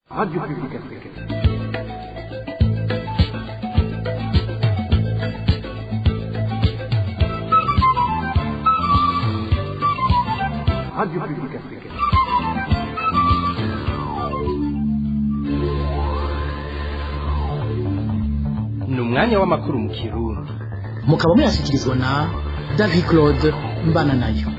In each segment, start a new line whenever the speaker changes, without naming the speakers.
Radio Publique Africaine. Radio Publique Africaine.
Ni umwanya w'amakuru mu Kirundi.
Mukaba muyashyikirizwa na David Claude Mbananayo.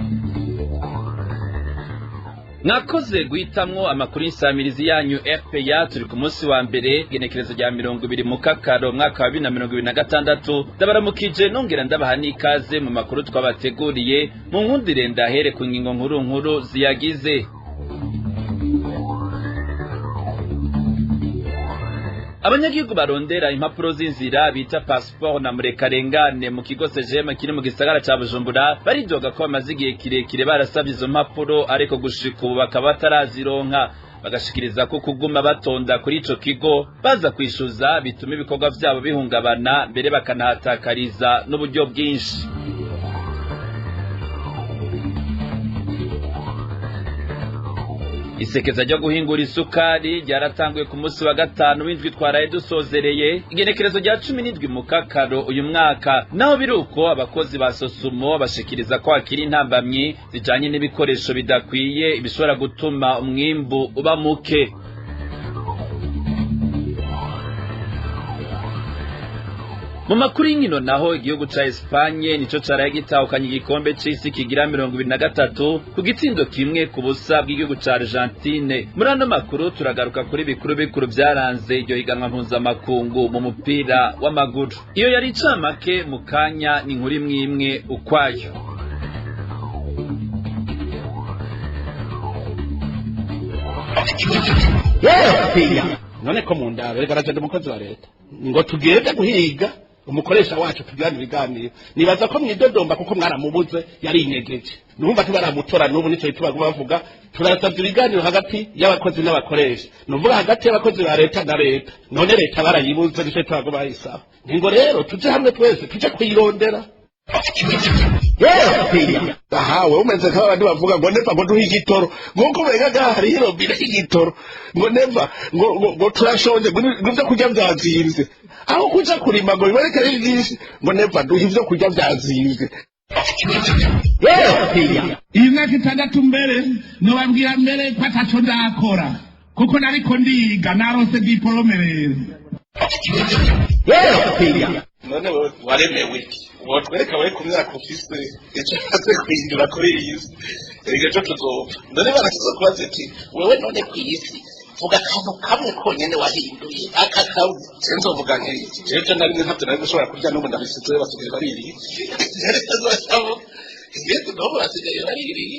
Mwakoze guhitamwo amakuru y'insamirizi yanyu RPA. Turi ku munsi wa mbere, igenekerezo rya 20 mu Kakaro, mwaka wa 2026. Ndabaramukije, nongera ndabaha n'ikaze mu makuru twabateguriye. Mu nkundire ndahere ku ngingo nkuru nkuru ziyagize. Abanyagihugu barondera impapuro z'inzira bita passport na murekarengane mu kigo CGM kiri mu gisagara ca Bujumbura baridoga ko bamaze igihe kirekire barasavye izo mpapuro, ariko gushika ubu bakaba batarazironka. Bagashikiriza ko kuguma batonda kuri ico kigo baza kwishuza bituma ibikorwa vyabo bihungabana, mbere bakanahatakariza n'uburyo bwinshi. Isekeza ryo guhingura isukari ryaratanguye ku munsi wa gatanu w'indwi twaraye dusozereye, igenekerezo rya 17 mu Kakaro uyu mwaka. Naho biri uko, abakozi ba Sosumo bashikiriza ko hakiri intambamyi zijanye n'ibikoresho bidakwiye, bishobora gutuma umwimbu uba muke. Mu makuru y'inkino naho, igihugu ca Espagne nico caraye gitahukanye igikombe c'isi kigira 23 ku gitsindo 1-0 bw'igihugu ca Argentine. Muri ano makuru turagaruka kuri bikuru bikuru vyaranze iryo higanwa mpuzamakungu mu mupira w'amaguru. Iyo yari icamake, mu kanya ni inkuru imwe imwe ukwayo.
None ko mu ndabo reka aragenda umukozi wa leta ngo tugende guhiga umukoresha wacu, tugirane ibiganiro. Nibaza ko mwidodomba kuko mwaramubuze, yarinyegeje, numva tubaramutora n'ubu. Nico gituma bavuga turasabye ibiganiro hagati y'abakozi n'abakoresha, nuvuga hagati y'abakozi ba leta na leta. None leta barayibuze, nico gituma bayisaba ningo rero tuje hamwe twese tuje kuyirondera. Ahawe umeze nk'abandi bavuga ngo neva ngo duhe igitoro, nk'uko umenga ngaha hariho irobine y'igitoro, ngo neva ngo turashonje, ngo ibyo kurya vyazimvye, aho kuja kurima ngo biboneke ari vyinshi, ngo neva duhe ivyo kurya vyazimvye.
Iyi myaka 6 mbere nobabwira mbere ko ataco ndakora, kuko nariko ndiga, naronse diporome rero.
None wewe waremewe iki? Wotwereka we ku myaka ufise icyo umaze guhindura kuri iyi si? Erega ejo tuzopfa. None barakiza kubaza ati: "Wewe none ku isi vuga akantu kamwe konyene wahinduye, aka kamwe." Je nzovuga nk'iki? Jeje nari ntabyo nari gushobora kurya, n'ubu ndabisizeyo, basigaye baririye. Yesu, n'ubu basigaye baririye.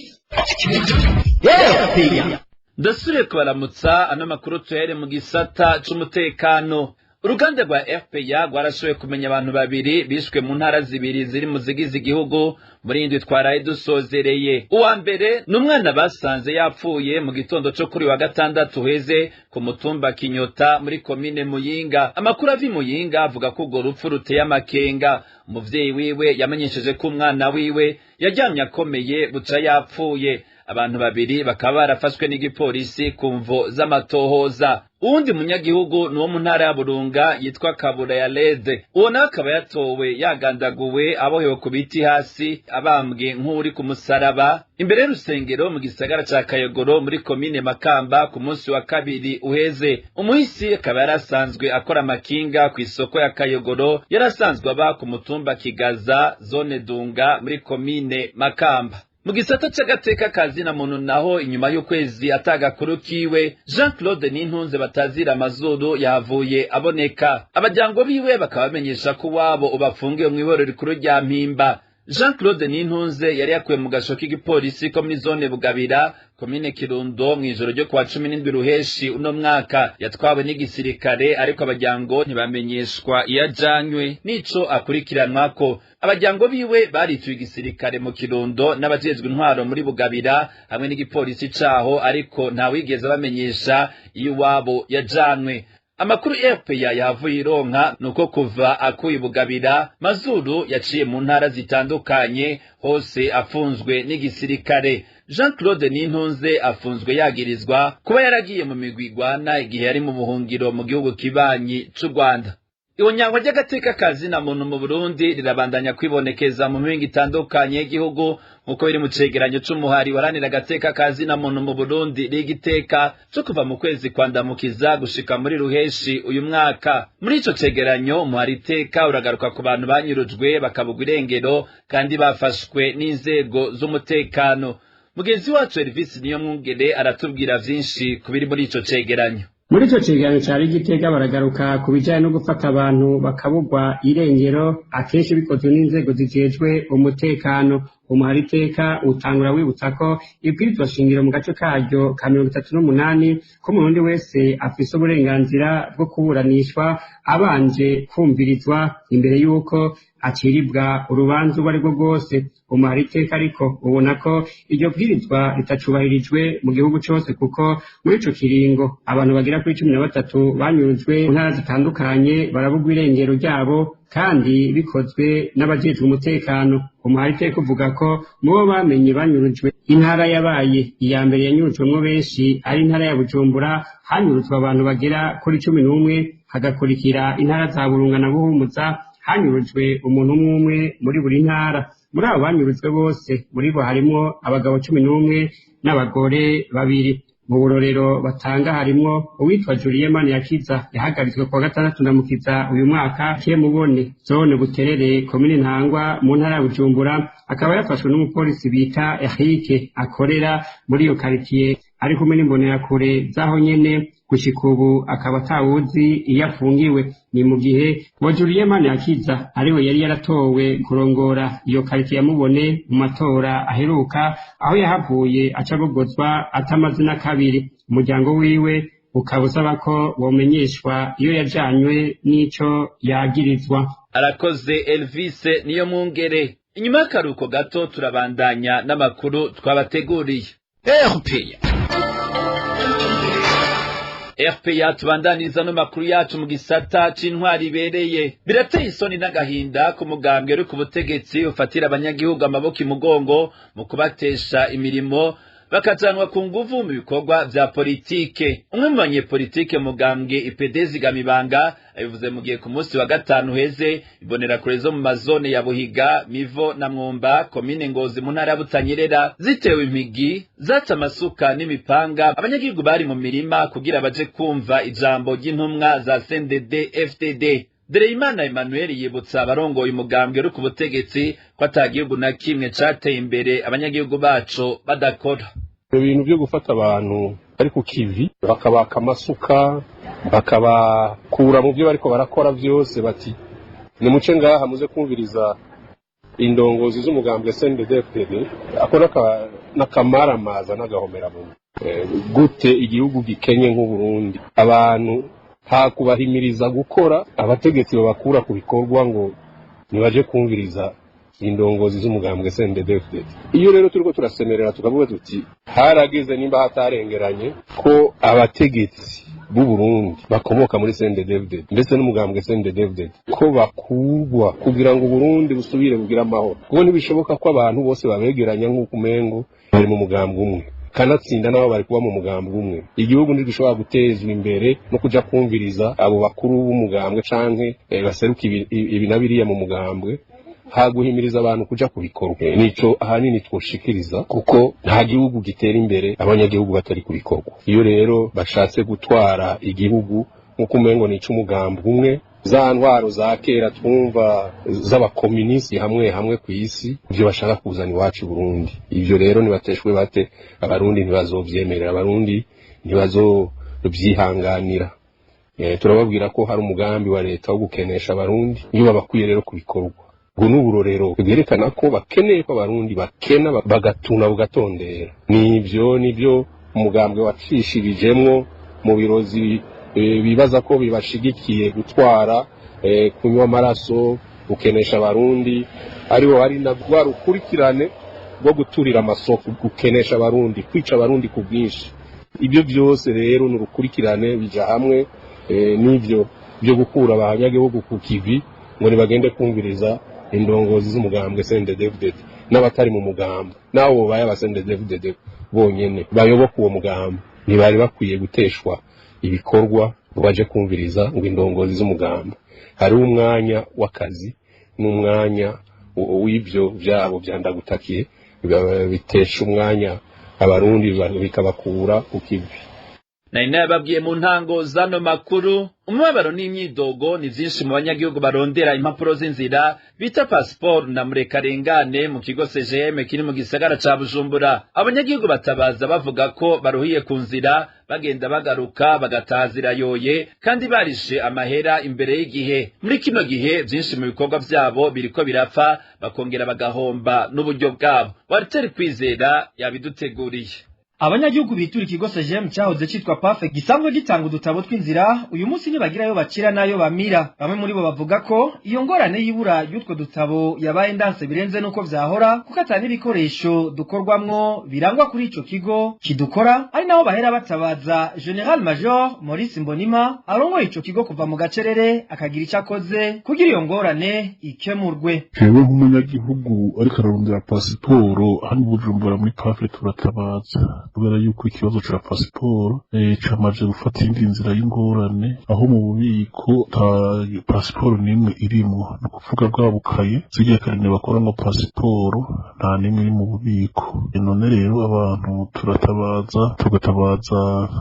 Ndasubiye kubaramutsa. Ano makuru tuhere mu gisata c'umutekano. Uruganda rwa RPA rwarashoboye kumenya abantu babiri bishwe mu ntara zibiri ziri mu zigize igihugu muri indwi twaraye dusozereye. Uwa mbere ni umwana basanze yapfuye mu gitondo co kuri wa gatandatu uheze ku mutumba Kinyota muri komine Muyinga. Amakuru ava i Muyinga avuga ko urwo rupfu ruteye amakenga. Umuvyeyi wiwe yamenyesheje ko umwana wiwe yaryamye akomeye, buca yapfuye. Abantu babiri bakaba barafashwe n'igipolisi ku mvo z'amatohoza. Uwundi munyagihugu ni uwo mu ntara ya Burunga yitwa Kabura ya Lede. Uwo nawe akaba yatowe yagandaguwe, abohewe ku biti hasi, abambwe nk'uri ku musaraba imbere y'urusengero mu gisagara ca Kayogoro muri komine Makamba ku munsi wa kabiri uheze. Umuhisi akaba yarasanzwe akora amakinga ku isoko ya Kayogoro, yarasanzwe aba ku mutumba Kigaza, zone Dunga, muri komine Makamba. Mu gisata c'agateka kazina muntu naho, inyuma y'ukwezi atagakuru kiwe, Jean Claude Nintunze batazira amazuru yavuye aboneka. Abajyango biwe bakaba bamenyesha ko wabo ubafungiwe mw'iboro rikuru rya Mpimba. Jean Claude Nintunze yari yakuwe mu gasho k'igipolisi ko muri zone Bugabira, komine Kirundo, mw'ijoro ryo kuwa 17 Ruheshi uno mwaka. Yatwawe n'igisirikare, ariko abajyango ntibamenyeshwa iyo ajanywe n'ico akurikiranwako. Abajyango biwe barituye igisirikare mu Kirundo n'abajejwe intwaro muri Bugabira hamwe n'igipolisi caho, ariko ntawigeze bamenyesha iyo iwabo yajanwe. Amakuru RPA yavuye ironka nuko kuva akuye Bugabira, Mazuru yaciye mu ntara zitandukanye hose afunzwe n'igisirikare. Jean Claude Nintunze afunzwe yagirizwa kuba yaragiye mu migwi igwana igihe yari mu buhungiro mu gihugu kibanyi c'u Rwanda. Ihonyangwa ry'agateka kazina muntu mu Burundi rirabandanya kwibonekeza mu mihingo itandukanye y'igihugu, nk'uko biri mu cegeranyo c'umuhari waranira agateka kazina muntu mu Burundi rigiteka co kuva mu kwezi kwa Ndamukiza gushika muri Ruheshi uyu mwaka. Muri ico cegeranyo umuhari iteka uragaruka ku bantu banyurujwe bakabugwa irengero kandi bafashwe n'inzego z'umutekano. Mugenzi wacu Elvis Niyomwungere aratubwira vyinshi ku biri muri ico cegeranyo.
Muri ico cegeranyo ca Rigitega baragaruka ku bijanye no gufata abantu bakabugwa irengero, akenshi bikozwe n'inzego zijejwe umutekano. Umuhari iteka utangura wibutsa ko ibwirizwa shingiro mu gace karyo ka 38 ko umurundi wese afise uburenganzira bwo kuburanishwa abanje kumvirizwa imbere y'uko aciribwa urubanza urwo arirwo rwose. Umuhari iteka ariko ubona ko iryo bwirizwa ritacubahirijwe mu gihugu cose, kuko muri ico kiringo abantu bagera kuri 13 banyurujwe mu ntara zitandukanye barabugwa irengero ryabo, kandi bikozwe n'abajejwe umutekano. Umuhari iteka uvuga ko mubo bamenye banyurujwe intara yabaye iya mbere yanyurujwemwo benshi ari intara ya Bujumbura, hanyurujwe abantu bagera kuri 11, hagakurikira intara za Burunga na Buhumuza, hanyurujwe umuntu umwe umwe muri buri ntara. Muri abo banyurujwe bose, muri bo harimwo abagabo 11 n'abagore 2. Mu burorero batanga harimwo uwitwa Julien Maniyakiza yahagaritswe kuwa 6 Ndamukiza uyu mwaka Kemubone, zone Buterere, komine Ntangwa, mu ntara ya Bujumbura, akaba yafashwe n'umupolisi bita Eric akorera muri iyo quartier ari kumwe n'imbonerakure zaho nyene. Gushika ubu akaba atawuzi iyo afungiwe. Ni mu gihe ngo Julien Maniyakiza ariwe yari yaratowe kurongora iyo quartier ya Mubone mu matora aheruka, aho yahavuye acagogozwa atamazina kabiri. Umuryango wiwe ukaba usaba ko womenyeshwa iyo yajanywe n'ico yagirizwa.
Arakoze Elvis Niyomwungere. Inyuma y'akaruhuko gato turabandanya n'amakuru twabateguriye. RPA tubandaniriza no makuru yacu mu gisata c'intwari ibereye. Birateye isoni n'agahinda ku mugambwe uri ku butegetsi ufatira abanyagihugu amaboko imugongo mu kubatesha imirimo bakajanwa ku nguvu mu bikorwa vya politike. Umwe mu banyepolitike mugambwe IPD Zigamibanga abivuze mu gihe ku munsi wa 5 uheze imbonerakure zo mu mazone ya Buhiga, Mivo na Mwumba, komine Ngozi mu ntara ya Butanyerera zitewe impigi, zaca amasuka n'imipanga abanyagihugu bari mu mirima kugira baje kumva ijambo ry'intumwa za CNDD FDD. Dereyimana Emmanuel yibutsa abarongoye umugambwe uri ku butegetsi ko atagihugu na kimwe cateye imbere abanyagihugu baco badakora.
Ibintu byo gufata abantu bari ku kivi bakabaka amasuka bakabakura mu byo bariko barakora byose, bati nimuce ngaha muze kumviriza indongozi z'umugambwe CNDD-FDD, ako n'akamaramaza n'agahomera mu gute igihugu gikenye nk'u Burundi, abantu hakubahimiriza gukora, abategetsi babakura ku bikorwa ngo nibaje kumviriza indongozi z'umugambwe CNDD-FDD. Iyo rero turiko turasemerera tukavuga tuti harageze nimba hatarengeranye ko abategetsi b'u Burundi bakomoka muri CNDD-FDD ndetse n'umugambwe CNDD-FDD ko bakurwa kugira ngo Burundi busubire bugira amahoro, kuko ntibishoboka ko abantu bose babegeranya nk'uko umengo bari mu mugambwe umwe, kanatsinda nabo bari kuba mu mugambwe umwe. Igihugu ntigishobora gutezwa imbere no kuja kumviriza abo bakuru b'umugambwe canke baseruka ibi na biriya mu mugambwe, haguhimiriza abantu kuja ku bikorwa. Nico ahanini twoshikiriza, kuko nta gihugu gitera imbere abanyagihugu batari ku bikorwa. Iyo rero bashatse gutwara igihugu nk'uko umengo nico umugambwe umwe, za ntwaro za kera twumva z'abakomunisi hamwe hamwe ku isi, ivyo bashaka kuzana iwacu i Burundi. Ivyo rero nibateshwe bate, abarundi ntibazovyemerera, abarundi ntibazovyihanganira. Turababwira ko hari umugambi wa leta wo gukenesha abarundi, iyo babakwiye rero ku bikorwa. Ubwo ni uburorero bwerekana ko bakeneye ko abarundi bakena bagatuna bugatondera. Nivyo nivyo umugambwe wacishirijemwo mu birozi bibaza ko bibashigikiye gutwara, kunywa amaraso, gukenesha abarundi, aribo hari na rwa rukurikirane rwo guturira amasoko, gukenesha abarundi, kwica abarundi ku bwinshi. Ibyo byose rero ni urukurikirane bija hamwe. N'ivyo byo gukura abanyagihugu ku kivi ngo ntibagende kumviriza indongozi z'umugambwe CNDD-FDD n'abatari mu mugambwe, nabo bobaye aba CNDD-FDD bonyene bayoboka uwo mugambwe, ntibari bakwiye guteshwa ibikorwa ngo baje kumviriza ngo indongozi z'umugambwe. Hariho umwanya w'akazi n'umwanya w'ibyo byabo byandagutakiye bitesha umwanya Abarundi, bikabakura ku kivi.
Nari nababwiye mu ntango zano makuru, umubabaro n'imyidogo ni vyinshi mu banyagihugu barondera impapuro z'inzira bita pasiporo na murekarengane mu kigo CGM kiri mu gisagara ca Bujumbura. Abanyagihugu batabaza bavuga ko baruhiye ku nzira, bagenda bagaruka, bagataha zirayoye kandi barishe amahera imbere y'igihe. Muri kino gihe vyinshi mu bikorwa vyabo biriko birapfa, bakongera bagahomba n'uburyo bwabo. Walter Kwizera yabiduteguriye.
Abanyagihugu bitura ikigo CGM cyahoze citwa PAFE, gisanzwe gitanga udutabo tw'inzira, uyu munsi ntibagirayo bakira nayo bamira. Bamwe muri bo bavuga ko iyo ngorane y'ibura y'utwo dutabo yabaye ndanse birenze nuko vyahora, kuko ata n'ibikoresho dukorwamwo birangwa kuri ico kigo kidukora. Ari naho bahera batabaza Général Major Maurice Mbonima arongoye ico kigo kuva mu gacerere, akagira ico akoze kugira iyo ngorane ikemurwe.
Jewe nk'umunyagihugu ariko ararondera pasiporo hano i Bujumbura muri PAFE, turatabaza kubera yuko ikibazo ca pasiporo camaze gufata iyindi nzira y'ingorane, aho mu bubiko ta pasiporo n'imwe irimwo. Ni ukuvuga bwa bukaye zirya karine bakoramwo pasiporo, nta n'imwe iri mu bubiko. None rero abantu turatabaza, tugatabaza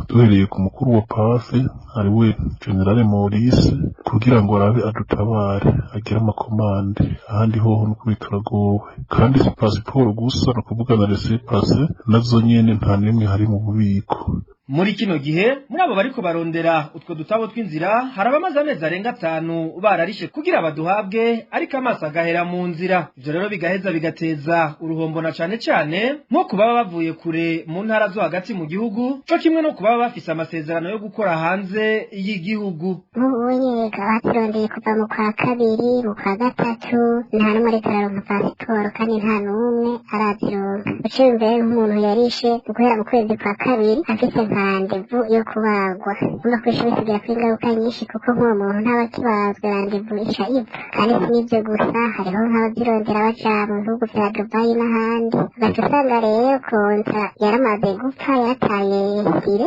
duhereye ku mukuru wa PAFE, ari we Général Maurice, kugira ngo arabe adutabare agire ama commandes. Ahandi hoho nukuri turagowe. Kandi si pasiporo gusa, ni ukuvuga na laissez-passer nazo nyene nta n'imwe hari mu bubiko.
Muri kino gihe, muri abo bariko barondera utwo dutabo tw'inzira, hari abamaze amezi arenga 5 bararishe kugira baduhabwe, ariko amaso agahera mu nzira. Ivyo rero bigaheza bigateza uruhombo, na cane cane nko kubaba bavuye kure mu ntara zo hagati mu gihugu, co kimwe no kubaba bafise amasezerano yo gukora hanze y'igihugu.
Nk'ubu nyereka baturondeye kuva mu kwa kabiri, mu kwa gatatu, nta n'umwe ariko araronka pasiporo kandi nta n'umwe arazironka. Uciye imbere, nk'umuntu yarishe guhera mu kwezi kwa kabiri afise nka rendez-vous yo kubagwa, urumva ko bica bisigira ko ingaruka nyinshi, kuko nk'uwo muntu ntaba akibazwe, rendez-vous ica ipfa. Kandi si n'ivyo gusa, hariho nk'abazirondera baja mu bihugu vya Dubayi n'ahandi, ugaca usanga rero contrat yaramaze gupfa, yarataye sire.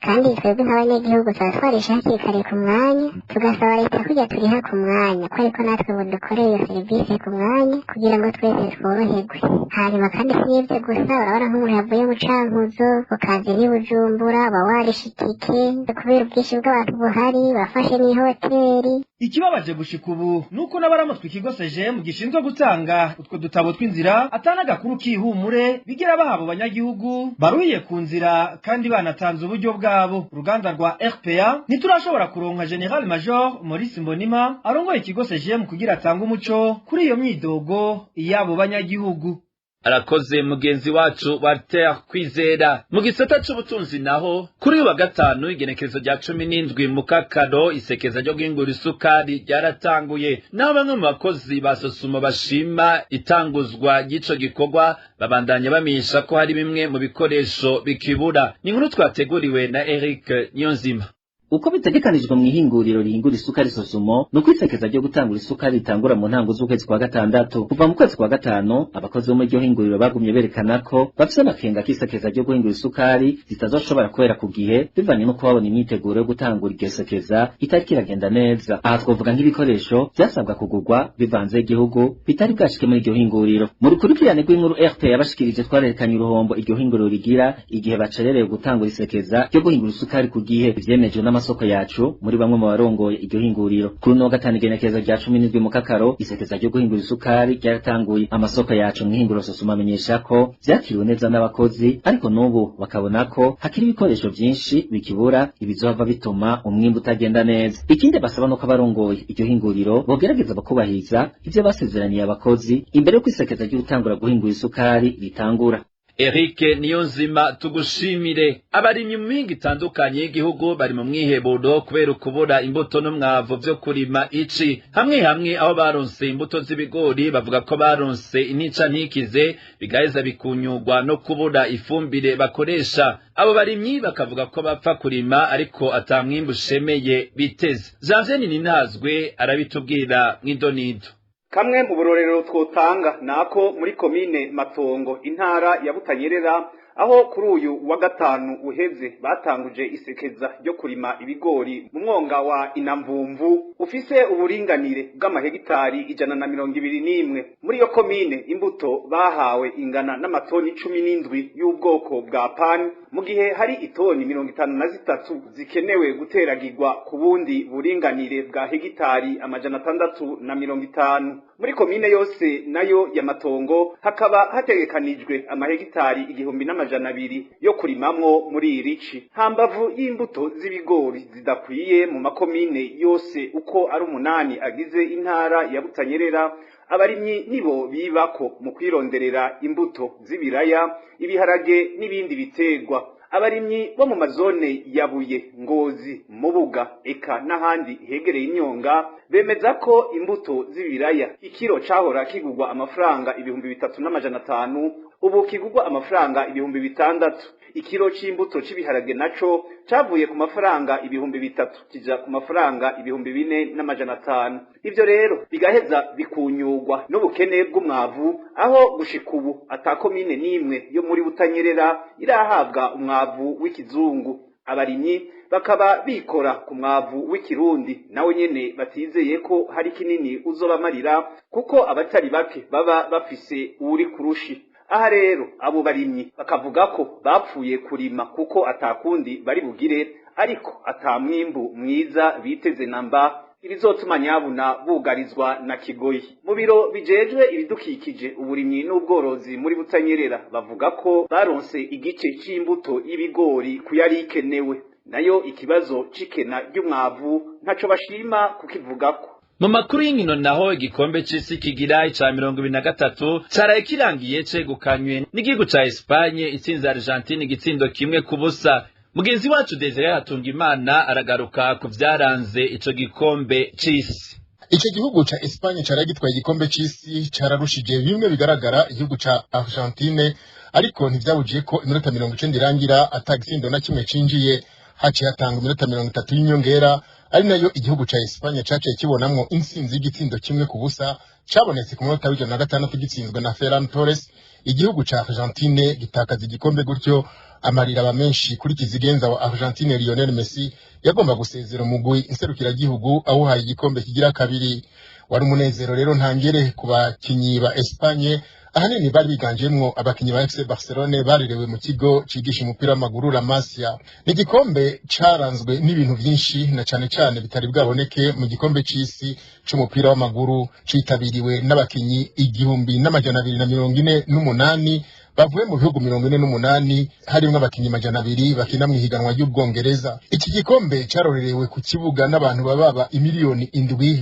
Kandi twebwe nk'abanyagihugu tuba twarishe hakiri kare ku mwanya, tugasaba leta kujya turiha ku mwanya, ko ariko natwe ngo dukorere iyo serivisi ku mwanya kugira ngo twese tworoherwe. Hanyuma kandi si n'ivyo gusa, urabona nk'umuntu yavuye mu Cankuzo ukaza n'i Bujumbura, uba warishe itike, kubera ubwinshi bw'abantu buhari bafashe n'ihoteli.
Ikibabaje gushika ubu nuko n'abaramutwe ikigo CGM gishinzwe gutanga utwo dutabo tw'inzira atana gakuru kihumure bigira bahabo banyagihugu baruhiye ku nzira kandi banatanze uburyo bwabo. Uruganda rwa RPA ntiturashobora kuronka Général Major Maurice Mbonima arongoye ikigo CGM kugira atange umuco kuri iyo myidogo y'abo banyagihugu.
Arakoze mugenzi wacu Walter Kwizera. Mu gisata c'ubutunzi naho, kuri uyu wa gatanu igenekerezo rya 17 mu Kakaro, isekeza ryo guhingura isukari ryaratanguye. Naho bamwe mu bakozi ba Sosumo bashima itanguzwa ry'ico gikorwa, babandanya bamenyesha ko hari bimwe mu bikoresho bikibura. Ni inkuru twateguriwe na Eric Niyonzima.
Uko bitegekanijwe mu ihinguriro rihingura isukari Sosumo, ni uko isekeza ryo gutangura isukari ritangura mu ntango z'ukwezi kwa gatandatu. Kuva mu kwezi kwa gatanu, abakozi bo muri iryo hinguriro bagumye berekana ko bafise amakenga k'isekeza ryo guhingura isukari zitazoshobora kubera ku gihe, bivanye no kubabona imyiteguro yo gutangura iryo sekeza itariko iragenda neza. Aha twovuga nk'ibikoresho vyasabwa kugurwa bivanze igihugu bitari bwashike muri iryo hinguriro. Mu rukurikirane rw'inkuru RP yabashikirije, twarerekanye uruhombo iryo hinguriro rigira igihe bacererewe gutangura isekeza ryo guhingura isukari ku gihe, ivyemejwe n'amasoko yacu muri bamwe mu barongoye iryo hinguriro. Kuri uno wa gatanu igenekerezo rya 17 mu Kakaro, isekeza ryo guhingura isukari ryaratanguye. Amasoko yacu mw'ihinguriro Sosuma amenyesha ko vyakiriwe neza n'abakozi, ariko n'ubu bakabona ko hakiri ibikoresho vyinshi bikibura, ibizohava bituma umwimbu utagenda neza. Ikindi basaba nuko abarongoye iryo hinguriro bogerageza bakubahiriza ivyo basezeraniye abakozi imbere yo kwisekeza ryo gutangura guhingura isukari ritangura.
Eric Niyonzima, tugushimire. Abarimyi mu mingi itandukanye y'igihugu bari mu mwiheburo kubera ukubura imbuto n'umwavu vyo kurima ici. Hamwe hamwe aho baronse imbuto z'ibigori, bavuga ko baronse intica ntikize, bigaheza bikunyurwa no kubura ifumbire bakoresha. Abo barimyi bakavuga ko bapfa kurima ariko ata mwimbu ushemeye biteze. Janvier Ninazwe arabitubwira mw'idonido.
Kamwe mu burorero twotanga nako muri komine Matongo, intara ya Butanyerera, aho kuri uyu wa gatanu uheze batanguje isekeza ryo kurima ibigori mu mwonga wa Inamvumvu ufise uburinganire bw'amahegitari 121. Muri iyo komine imbuto bahawe ingana n'amatoni 17 y'ubwoko bwa pani, mu gihe hari itoni 53 zikenewe guteragirwa ku bundi buringanire bwa hegitari 650. Muri komine yose nayo ya Matongo hakaba hategekanijwe amahegitari 1200 yo kurimamwo muri irici. Hambavu y'imbuto z'ibigori zidakwiye mu makomine yose uko ari 8 agize intara ya Butanyerera, abarimyi nibo bibako mu kwironderera imbuto z'ibiraya, ibiharage n'ibindi biterwa. Abarimyi bo mu mazone ya Buye, Ngozi, Mubuga eka n'ahandi hegereye imyonga bemeza ko imbuto z'ibiraya ikiro cahora kigurwa amafaranga 3500 ubu kigurwa amafaranga 6000. Ikiro c'imbuto c'ibiharage naco cavuye ku mafaranga 3000 kija ku mafaranga 4500. Ivyo rero bigaheza bikunyurwa n'ubukene bw'umwavu, aho gushika ubu ata komine n'imwe yo muri Butanyerera irahabwa umwavu w'ikizungu. Abarimyi bakaba bikora ku mwavu w'ikirundi nawe nyene batizeye ko hari kinini uzobamarira, kuko abatari bake baba bafise uri kurushi. Aha rero abo barimyi bakavuga ko bapfuye kurima kuko atakundi bari bugire, ariko ata mwimbu mwiza biteze namba, ibizotuma nyabuna bugarizwa na kigoyi. Mu biro bijejwe ibidukikije, uburimyi n'ubworozi muri Butanyerera bavuga ko baronse igice c'imbuto y'ibigori kuyari ikenewe, nayo ikibazo c'ikena ry'umwavu ntaco bashima kukivugako.
Mu makuru y'inkino naho, igikombe c'isi kigira ica 23 caraye kirangiye cegukanywe n'igihugu ca Espagne itsinze Argentine igitsindo 1-0. Mugenzi wacu Desire Hatungimana aragaruka ku vyaranze ico gikombe c'isi.
Ico gihugu ca Espagne caraye gitwaye igikombe c'isi cararushije bimwe bigaragara igihugu ca Argentine, ariko ntivyabujiye ko iminota 90 irangira ata gitsindo na kimwe cinjiye. Haciye hatanga iminota 30 y'inyongera, ari nayo igihugu ca Espagne caciye kibonamwo intsinzi y'igitsindo 1-0 cabonetse ku munota w'106 gitsinzwe na Ferran Torres. Igihugu ca Argentine gitakaza igikombe gutyo, amarira aba menshi kuri kizigenza wa Argentine Lionel Messi yagomba gusezera umugwi inserukiragihugu awuhaye igikombe kigira kabiri. Wari umunezero rero ntangere ku bakinyi ba Espagne, ahanini bari biganjemwo abakinyi ba FC Barcelone barerewe mu kigo cigisha umupira w'amaguru La Masia. Ni igikombe caranzwe n'ibintu vyinshi na cane cane bitari bwaboneke mu gikombe c'isi c'umupira w'amaguru, citabiriwe n'abakinyi 1248 bavuye mu bihugu 48, harimwo abakinyi 200 bakina mw'ihiganwa ry'Ubwongereza. Iki gikombe carorerewe ku kibuga n'abantu bababa 7 miliyoni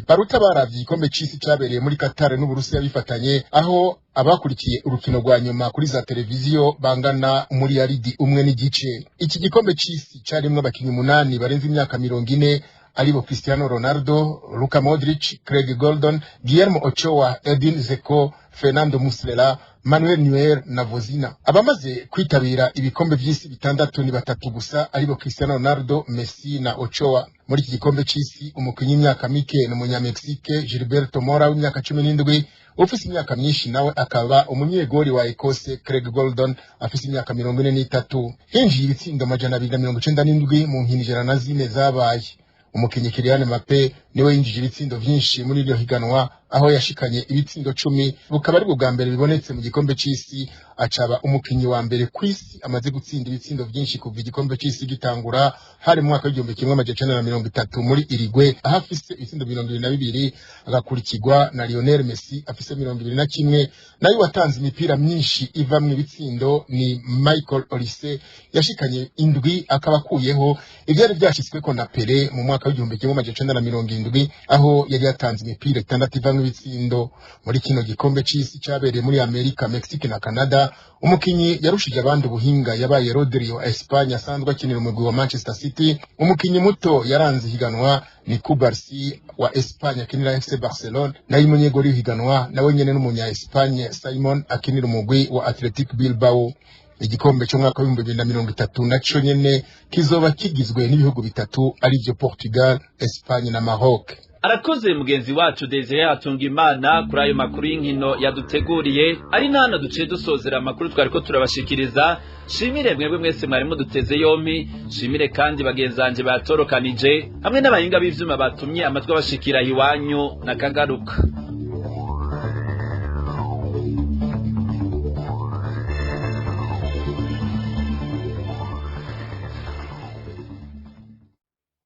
baruta baravye igikombe c'isi cabereye muri Qatar n'Uburusiya bifatanye, aho abakurikiye urukino rwa nyuma kuri za televiziyo bangana 1.5 miliyaridi. Iki gikombe c'isi carimwo abakinyi 8 barenze imyaka 40, aribo Cristiano Ronaldo, Luka Modric, Craig Gordon, Guillermo Ochoa, Edin Dzeko, Fernando Muslera, Manuel Neuer na Vozina. Abamaze kwitabira ibikombe vy'isi bitandatu ni batatu gusa, aribo Cristiano Ronaldo, Messi na Ochoa. Muri iki gikombe c'isi umukinyi w'imyaka mike ni umunyamexike Gilberto Mora w'imyaka 17, ufise imyaka myinshi nawe akaba umunyegori wa Ekose Craig Gordon afise imyaka 43. Hinjiye ibitsindo 297 mu nkino 104 zabaye. Umukinyi Kylian Mbappe niwe yinjije ibitsindo vyinshi muri iryo higanwa, aho yashikanye ibitsindo 10, bukaba ari bwa mbere bibonetse mu gikombe c'isi, acaba umukinyi wa mbere kw'isi amaze gutsinda ibitsindo vyinshi kuva igikombe c'isi gitangura, hari mu mwaka w'1930 muri Uruguay, aho afise ibitsindo 22, agakurikirwa na Lionel Messi afise 21. Nayo watanze imipira myinshi ivamwo ibitsindo ni Michael Olise yashikanye 7, akaba akuyeho ivyari vyashitsweko na Pele mu mwaka w'1970. 7, aho yari yatanze imipira 6 ivamwo ibitsindo. Muri kino gikombe c'isi cabereye muri Amerika, Mexique na Canada, umukinyi yarushije abandi ubuhinga yabaye Rodri wa Espagne asanzwe akinira umugwi wa Manchester City. Umukinyi muto yaranze ihiganwa ni Cubarsi wa Espagne akinira FC Barcelone, nayo umunyegori w'ihiganwa nawe nyene n'umunya Espagne Simon akinira umugwi wa Athletic Bilbao. Igikombe cy'umwaka w'2030 naco nyene kizoba kigizwe n'ibihugu bitatu, arivyo Portugal, Espagne na Maroc.
Arakoze mugenzi wacu Desire Hatungimana kuri ayo makuru y'inkino yaduteguriye. Ari nano duciye dusozera amakuru twariko turabashikiriza. Shimire mwebwe mwese mwari muduteze yompi, shimire kandi bagenzanje batorokanije hamwe n'abahinga b'ivyuma batumye amatwi abashikira iwanyu na kagaruka.